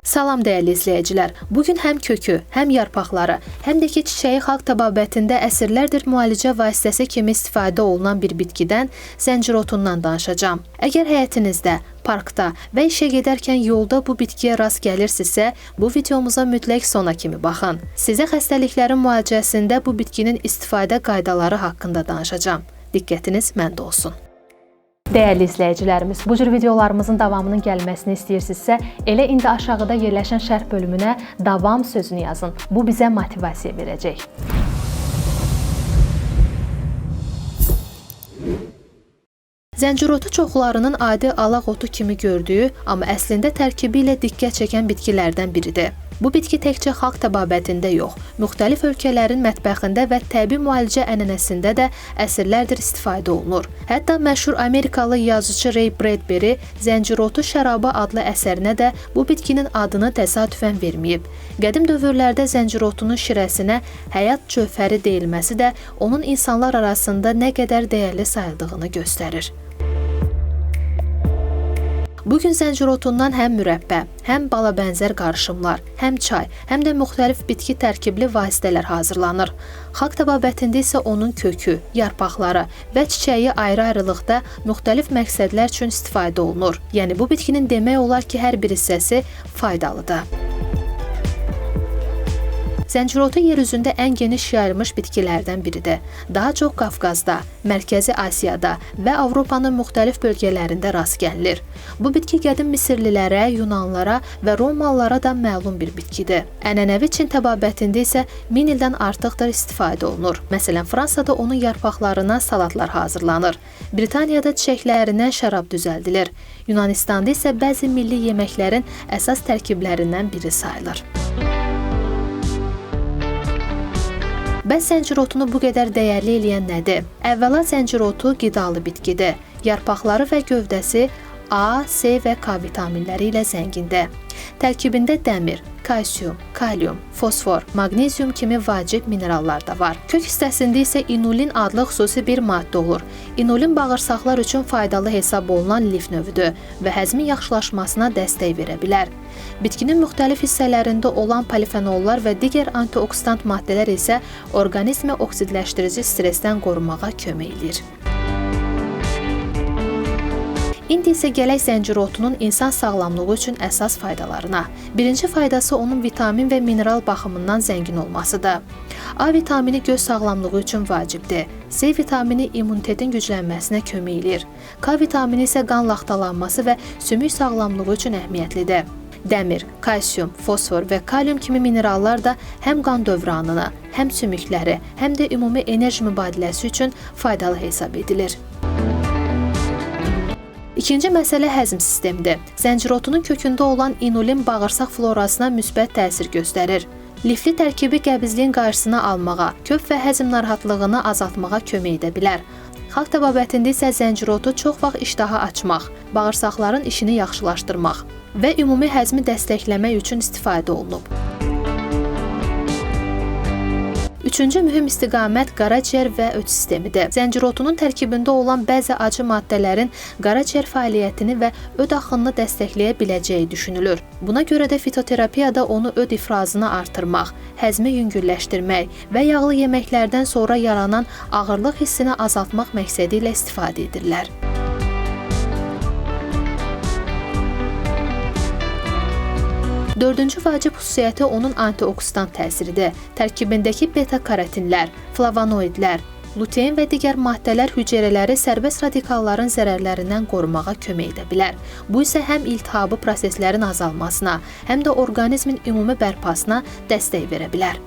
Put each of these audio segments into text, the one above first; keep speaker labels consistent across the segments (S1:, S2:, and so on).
S1: Salam dəyərli izləyicilər. Bu gün həm kökü, həm yarpaqları, həm də ki çiçəyi xalq təbabətində əsrlərdir müalicə vasitəsi kimi istifadə olunan bir bitkidən, zəncirotundan danışacağam. Əgər həyətinizdə, parkda və işə gedərkən yolda bu bitkiyə rast gəlirsinizsə, bu videomuza mütləq sona kimi baxın. Sizə xəstəliklərin müalicəsində bu bitkinin istifadə qaydaları haqqında danışacağam. Diqqətiniz məndə olsun. Dəyərli izləyicilərimiz, bu cür videolarımızın davamının gəlməsini istəyirsinizsə, elə indi aşağıda yerləşən şərh bölümünə davam sözünü yazın. Bu bizə motivasiya verəcək. Zəncirotu çoxlarının adi alaq otu kimi gördüyü, amma əslində tərkibi ilə diqqət çəkən bitkilərdən biridir. Bu bitki təkcə xalq təbabətində yox, müxtəlif ölkələrin mətbəxində və təbii müalicə ənənəsində də əsrlərdir istifadə olunur. Hətta məşhur Amerikalı yazıcı Ray Bradbury Zəncirotu şərabı adlı əsərinə də bu bitkinin adını təsadüfən verməyib. Qədim dövrlərdə zəncirotunun şirəsinə həyat cövhəri deyilməsi də onun insanlar arasında nə qədər dəyərli sayıldığını göstərir. Bugün zəncirotundan həm mürəbbə, həm balabənzər qarışımlar, həm çay, həm də müxtəlif bitki tərkibli vasitələr hazırlanır. Xalq təbabətində isə onun kökü, yarpaqları və çiçəyi ayrı-ayrılıqda müxtəlif məqsədlər üçün istifadə olunur. Yəni bu bitkinin demək olar ki, hər bir hissəsi faydalıdır. Zəncirotu yer üzündə ən geniş yayılmış bitkilərdən biridir. Daha çox Qafqazda, Mərkəzi Asiyada və Avropanın müxtəlif bölgələrində rast gəlinir. Bu bitki qədim Misirlilərə, Yunanlara və Romalılara da məlum bir bitkidir. Ənənəvi Çin təbabətində isə 1000 ildən artıqdır istifadə olunur. Məsələn, Fransada onun yarpaqlarından salatlar hazırlanır. Britaniyada çiçəklərindən şərab düzəldilir. Yunanistanda isə bəzi milli yeməklərin əsas tərkiblərindən biri sayılır. Bəs zəncirotunu bu qədər dəyərli eləyən nədir? Əvvəla zəncirotu qidalı bitkidir. Yarpaqları və gövdəsi A, C və K vitaminləri ilə zəngindir. Tərkibində dəmir, kalsium, kalium, fosfor, maqnezium kimi vacib minerallar da var. Kök hissəsində isə inulin adlı xüsusi bir maddə olur. İnulin bağırsaqlar üçün faydalı hesab olunan lif növüdür və həzmin yaxşılaşmasına dəstək verə bilər. Bitkinin müxtəlif hissələrində olan polifenollar və digər antioksidant maddələr isə orqanizmi oksidləşdirici stressdən qorumağa kömək eləyir. İndi isə gələk zəncirotunun insan sağlamlığı üçün əsas faydalarına. Birinci faydası onun vitamin və mineral baxımından zəngin olmasıdır. A vitamini göz sağlamlığı üçün vacibdir. C vitamini immunitetin güclənməsinə kömək eləyir. K vitamini isə qan laxtalanması və sümük sağlamlığı üçün əhəmiyyətlidir. Dəmir, kalsium, fosfor və kalium kimi minerallar da həm qan dövranını, həm sümükləri, həm də ümumi enerji mübadiləsi üçün faydalı hesab edilir. İkinci məsələ həzm sistemidir. Zəncirotunun kökündə olan inulin bağırsaq florasına müsbət təsir göstərir. Lifli tərkibi qəbizliyin qarşısını almağa, köp və həzm narahatlığını azaltmağa kömək edə bilər. Xalq təbabətində isə zəncirotu çox vaxt iştahı açmaq, bağırsaqların işini yaxşılaşdırmaq və ümumi həzmi dəstəkləmək üçün istifadə olunub. Üçüncü mühüm istiqamət qaraciyər və öd sistemidir. Zəncirotunun tərkibində olan bəzi acı maddələrin qaraciyər fəaliyyətini və öd axınını dəstəkləyə biləcəyi düşünülür. Buna görə də fitoterapiyada onu öd ifrazını artırmaq, həzmi yüngülləşdirmək və yağlı yeməklərdən sonra yaranan ağırlıq hissini azaltmaq məqsədi ilə istifadə edirlər. Dördüncü vacib xüsusiyyəti onun antioksidant təsiridir. Tərkibindəki beta-karotinlər, flavonoidlər, lutein və digər maddələr hüceyrələri sərbəst radikalların zərərlərindən qorumağa kömək edə bilər. Bu isə həm iltihabı proseslərin azalmasına, həm də orqanizmin ümumi bərpasına dəstək verə bilər.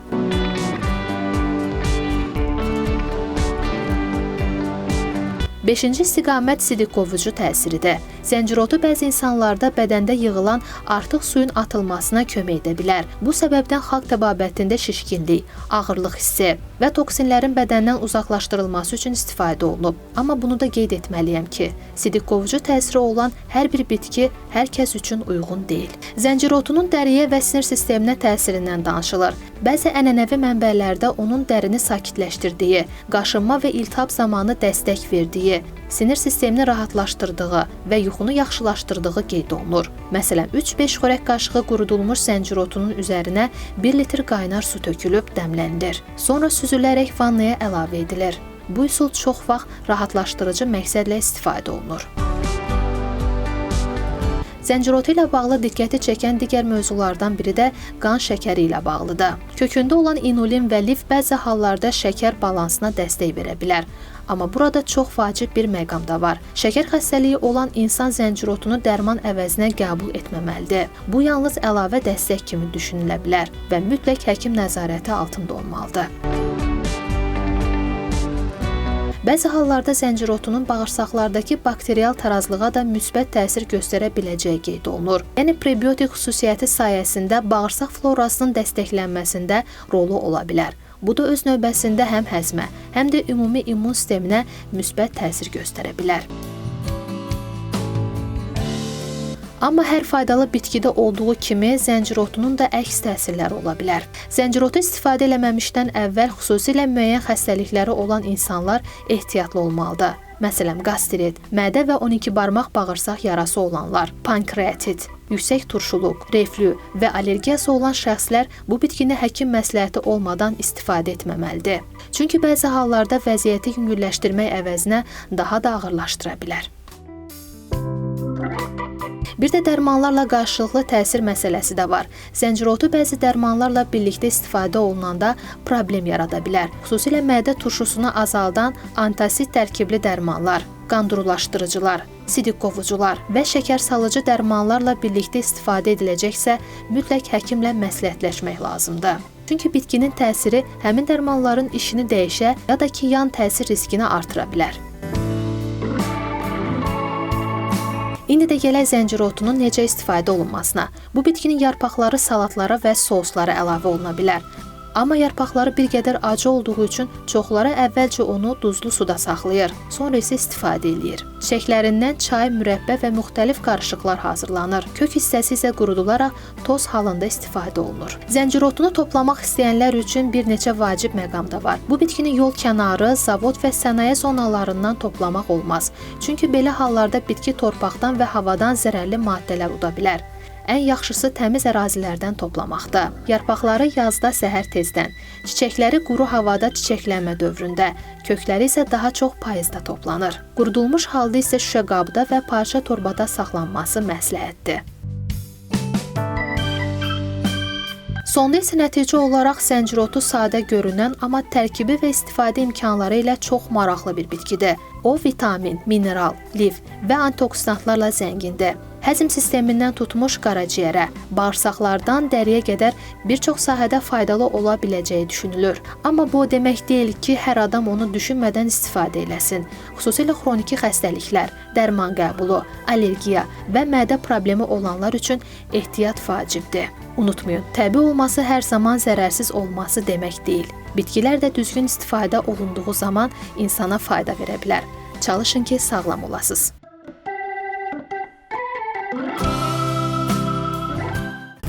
S1: Beşinci istiqamət sidik qovucu təsiridir. Zəncirotu bəzi insanlarda bədəndə yığılan artıq suyun atılmasına kömək edə bilər. Bu səbəbdən xalq təbabətində şişkinlik, ağırlıq hissi və toksinlərin bədəndən uzaqlaşdırılması üçün istifadə olunub. Amma bunu da qeyd etməliyəm ki, sidik qovucu təsiri olan hər bir bitki hər kəs üçün uyğun deyil. Zəncirotunun dəriyə və sinir sisteminə təsirindən danışılır. Bəzi ənənəvi mənbələrdə onun dərini sakitləşdirdiyi, qaşınma və iltihab zamanı dəstək verdiyi, Sinir sistemini rahatlaşdırdığı və yuxunu yaxşılaşdırdığı qeyd olunur. Məsələn, 3-5 xörək qaşığı qurudulmuş zəncirotunun üzərinə 1 litr qaynar su tökülüb dəmlənilir. Sonra süzülərək vannaya əlavə edilir. Bu üsul çox vaxt rahatlaşdırıcı məqsədlə istifadə olunur. Zəncirotu ilə bağlı diqqəti çəkən digər mövzulardan biri də qan şəkəri ilə bağlıdır. Kökündə olan inulin və lif bəzi hallarda şəkər balansına dəstək verə bilər. Amma burada çox vacib bir məqam da var. Şəkər xəstəliyi olan insan zəncirotunu dərman əvəzinə qəbul etməməlidir. Bu yalnız əlavə dəstək kimi düşünülə bilər və mütləq həkim nəzarəti altında olmalıdır. Bəzi hallarda zəncirotunun bağırsaqlardakı bakterial tarazlığa da müsbət təsir göstərə biləcəyi qeyd olunur. Yəni prebiotik xüsusiyyəti sayəsində bağırsaq florasının dəstəklənməsində rolu ola bilər. Bu da öz növbəsində həm həzmə, həm də ümumi immun sisteminə müsbət təsir göstərə bilər. Amma hər faydalı bitkidə olduğu kimi zəncirotunun da əks təsirləri ola bilər. Zəncirotu istifadə eləməmişdən əvvəl xüsusilə müəyyən xəstəlikləri olan insanlar ehtiyatlı olmalıdır. Məsələn, qastrit, mədə və 12 barmaq bağırsaq yarası olanlar, pankreatit, yüksək turşuluq, reflü və allergiyası olan şəxslər bu bitkini həkim məsləhəti olmadan istifadə etməməlidir. Çünki bəzi hallarda vəziyyəti yüngülləşdirmək əvəzinə daha da ağırlaşdıra bilər. Bir də dərmanlarla qarşılıqlı təsir məsələsi də var. Zəncirotu bəzi dərmanlarla birlikdə istifadə olunanda problem yarada bilər. Xüsusilə mədə turşusunu azaldan antasid tərkibli dərmanlar, qan durulaşdırıcılar, sidik qovucular və şəkər salıcı dərmanlarla birlikdə istifadə ediləcəksə, mütləq həkimlə məsləhətləşmək lazımdır. Çünki bitkinin təsiri həmin dərmanların işini dəyişə ya da ki, yan təsir riskini artıra bilər. İndi də gələk zəncirotunun necə istifadə olunmasına. Bu bitkinin yarpaqları salatlara və souslara əlavə oluna bilər. Amma yarpaqları bir qədər acı olduğu üçün çoxları əvvəlcə onu duzlu suda saxlayır, sonra isə istifadə eləyir. Çiçəklərindən çay, mürəbbə və müxtəlif qarışıqlar hazırlanır. Kök hissəsi isə qurudularaq toz halında istifadə olunur. Zəncirotunu toplamaq istəyənlər üçün bir neçə vacib məqam da var. Bu bitkini yol kənarı, zavod və sənaye zonalarından toplamaq olmaz. Çünki belə hallarda bitki torpaqdan və havadan zərərli maddələr uda bilər. Ən yaxşısı təmiz ərazilərdən toplamaqdır. Yarpaqları yazda səhər tezdən, çiçəkləri quru havada çiçəklənmə dövründə, kökləri isə daha çox payızda toplanır. Qurudulmuş halda isə şüşə qabda və parça torbada saxlanması məsləhətdir. Sonda isə nəticə olaraq zəncirotu sadə görünən, amma tərkibi və istifadə imkanları ilə çox maraqlı bir bitkidir. O, vitamin, mineral, lif və antioksidantlarla zəngindir. Həzm sistemindən tutmuş qaraciyərə, bağırsaqlardan dəriyə qədər bir çox sahədə faydalı ola biləcəyi düşünülür. Amma bu o demək deyil ki, hər adam onu düşünmədən istifadə eləsin. Xüsusilə xroniki xəstəliklər, dərman qəbulu, allergiya və mədə problemi olanlar üçün ehtiyat vacibdir. Unutmayın, təbii olması hər zaman zərərsiz olması demək deyil. Bitkilər də düzgün istifadə olunduğu zaman insana fayda verə bilər. Çalışın ki, sağlam olasınız.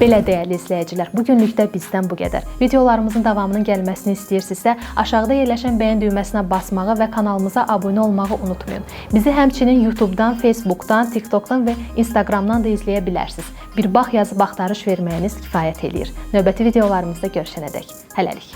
S1: Belə dəyərli izləyicilər, bugünlük də bizdən bu qədər. Videolarımızın davamının gəlməsini istəyirsinizsə, aşağıda yerləşən bəyən düyməsinə basmağı və kanalımıza abunə olmağı unutmayın. Bizi həmçinin YouTube-dan, Facebook-dan, TikTok-dan və Instagram-dan da izləyə bilərsiniz. Bir bax yazıb axtarış verməyiniz kifayət eləyir. Növbəti videolarımızda görüşənədək. Hələlik.